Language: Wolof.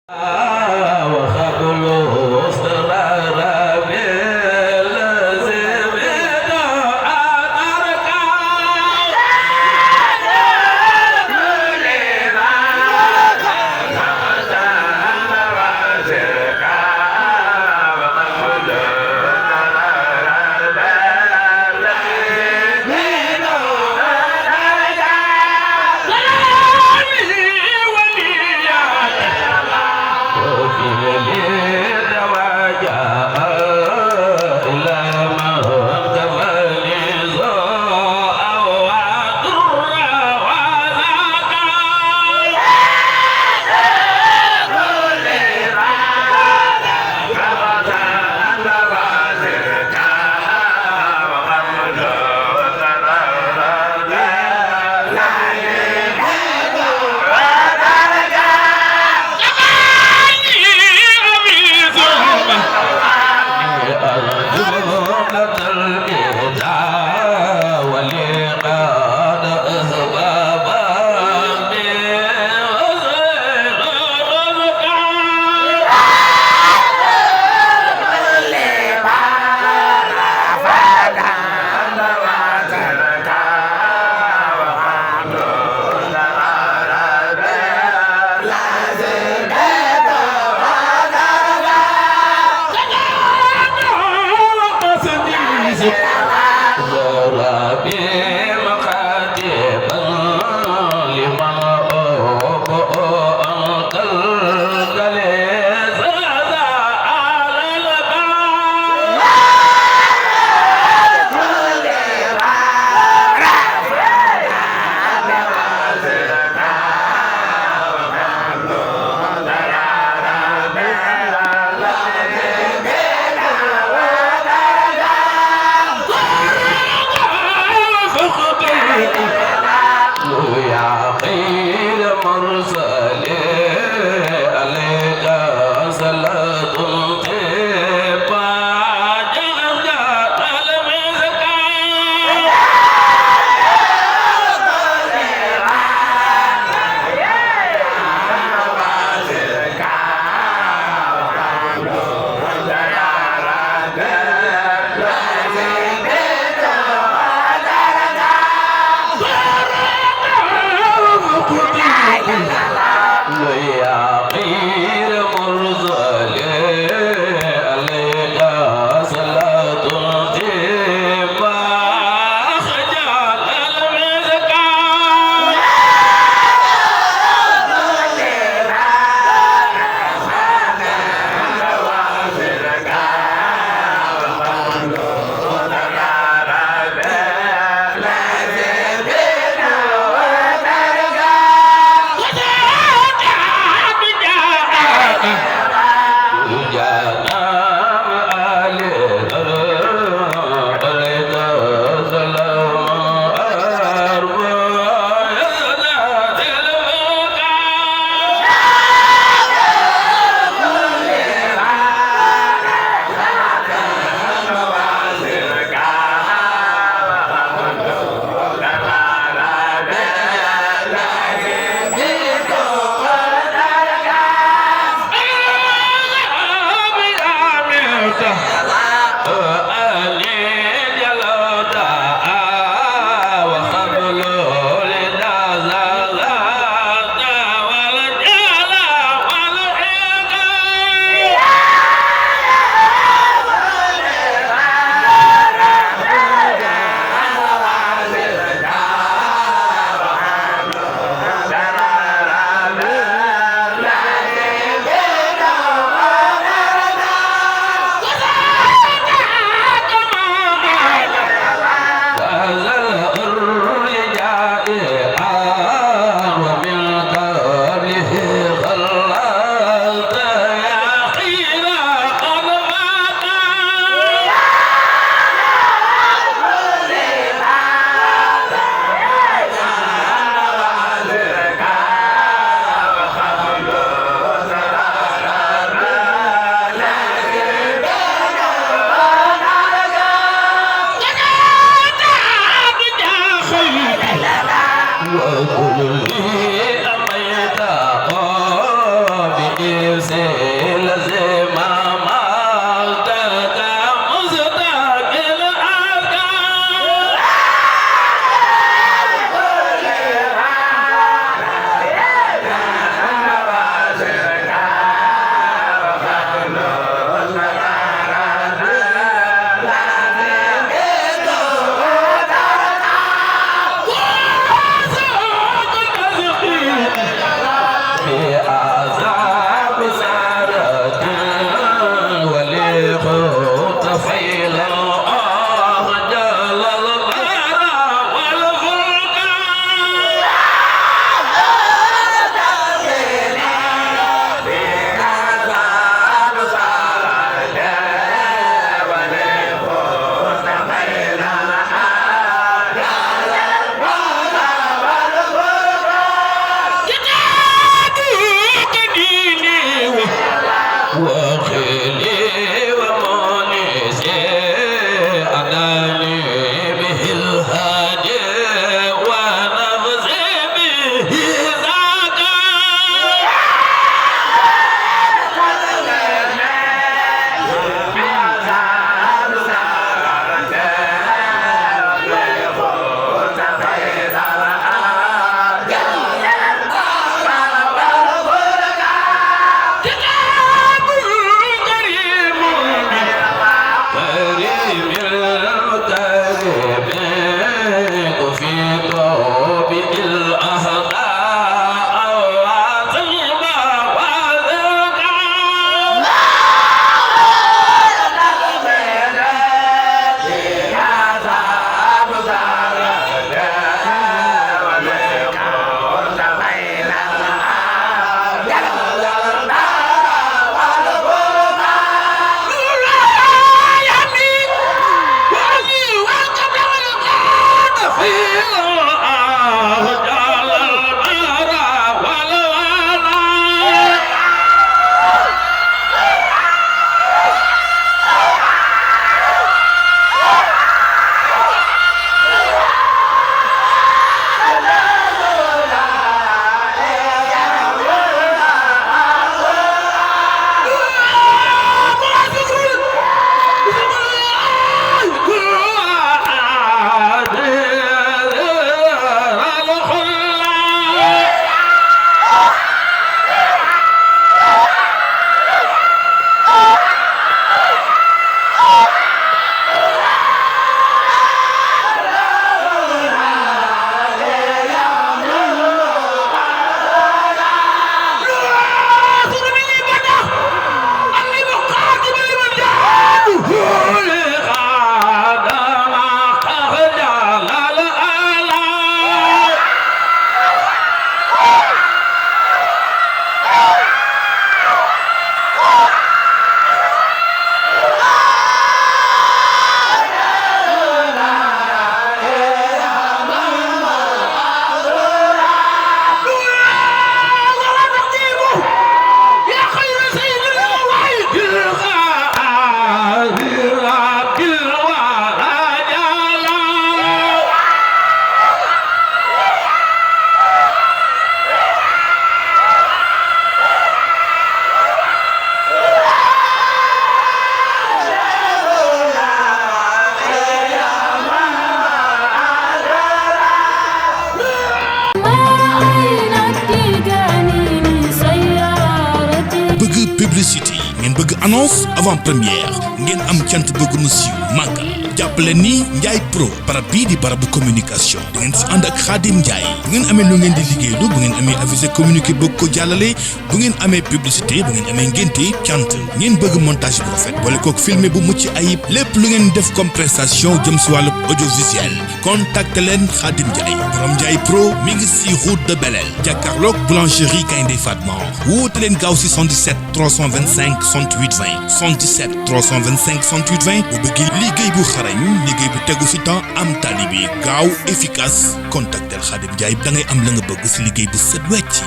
Oh publicité ngeen bëgg annonce avant première ngeen am cant bëgg mu siiw màggal jàppale ni Ndiaye Pro barab bii di barabu communication da ngeen si ànd ak Khadim Ndiaye bu ngeen amee lu ngeen di liggéeylu bu ngeen amee avisé communiqué bëgg ko jàllale bu ngeen amee publicité bu ngeen amee ngénte cant ngeen bëgg montage bu rafet boole kook filmé bu mucc ayib lépp lu ngeen def comme prestation jëm si wàllu audiovisuel contacte leen Khadim Ndiaye borom Ndiaye Pro mi ngi si route de Belel jàkkaarloog boulangerie Gaynde Fatma woote leen gaaw si 77 325 68 20 77 325 68 20 bu bëggee liggéey bu xarañ liggéey bu tegu fi temps am tali bi gaaw efficace contactel Khadim Ndiaye da ngay am la nga bëgg si liggéey bu set wecc